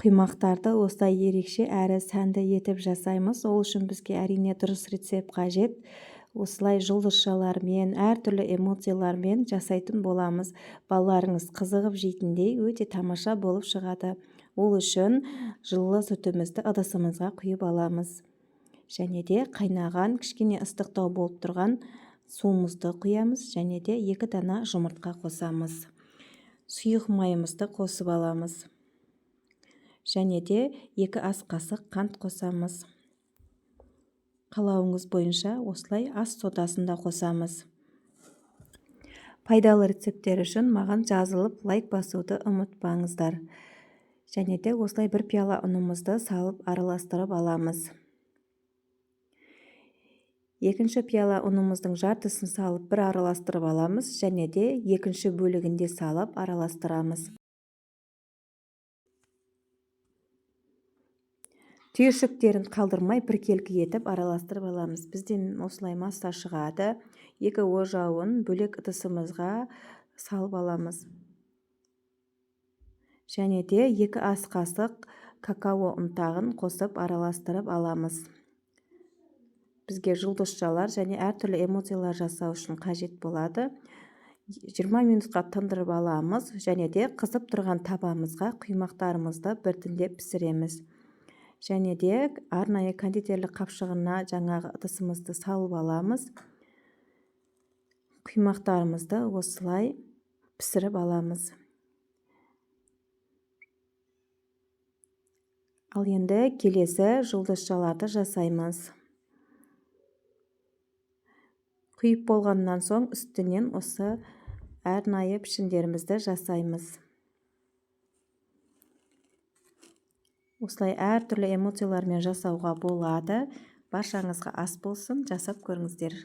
Құймақтарды осылай ерекше әрі сәнді етіп жасаймыз. Ол үшін бізге, әрине, дұрыс рецепт қажет. Осылай жұлдызшалармен, әртүрлі эмоциялармен жасайтын боламыз. Балаларыңыз қызығып жейтіндей, өте тамаша болып шығады. Ол үшін жылы сүтімізді ыдысымызға құйып аламыз. Және де қайнаған, кішкене ыстықтау болып тұрған суымызды құямыз және де 2 дана жұмыртқа қосамыз. Сұйық майымызды қосып аламыз. Және де 2 ас қасық қант қосамыз. Қалауыңыз бойынша осылай ас содасын да қосамыз. Пайдалы рецепттер үшін маған жазылып, лайк басуды ұмытпаңыздар. Және де осылай бір пиала ұнымызды салып араластырып аламыз. Екінші пиала ұнымыздың жартысын салып бір араластырып аламыз және де екінші бөлігінде салып араластырамыз. Түйіршіктерін қалдырмай біркелкі етіп араластырып аламыз. Бізден осылай масса шығады. 2 ожауын бөлек ыдысымызға салып аламыз. Және де 2 ас қасық какао ұнтағын қосып араластырып аламыз. Бізге жұлдызшалар және әртүрлі эмоциялар жасау үшін қажет болады. 20 минутқа тындырып аламыз және де қызып тұрған табамызға құймақтарымызды біртіндеп пісіреміз. Және де арнайы кондитерлік қапшығына жаңағы ыдысымызды салып аламыз. Құймақтарымызды осылай пісіріп аламыз. Ал енді келесі жұлдызшаларды жасаймыз. Құйып болғаннан соң үстінен осы арнайы пішіндерімізді жасаймыз. Осылай әртүрлі эмоциялармен жасауға болады. Баршаңызға ас болсын, жасап көріңіздер.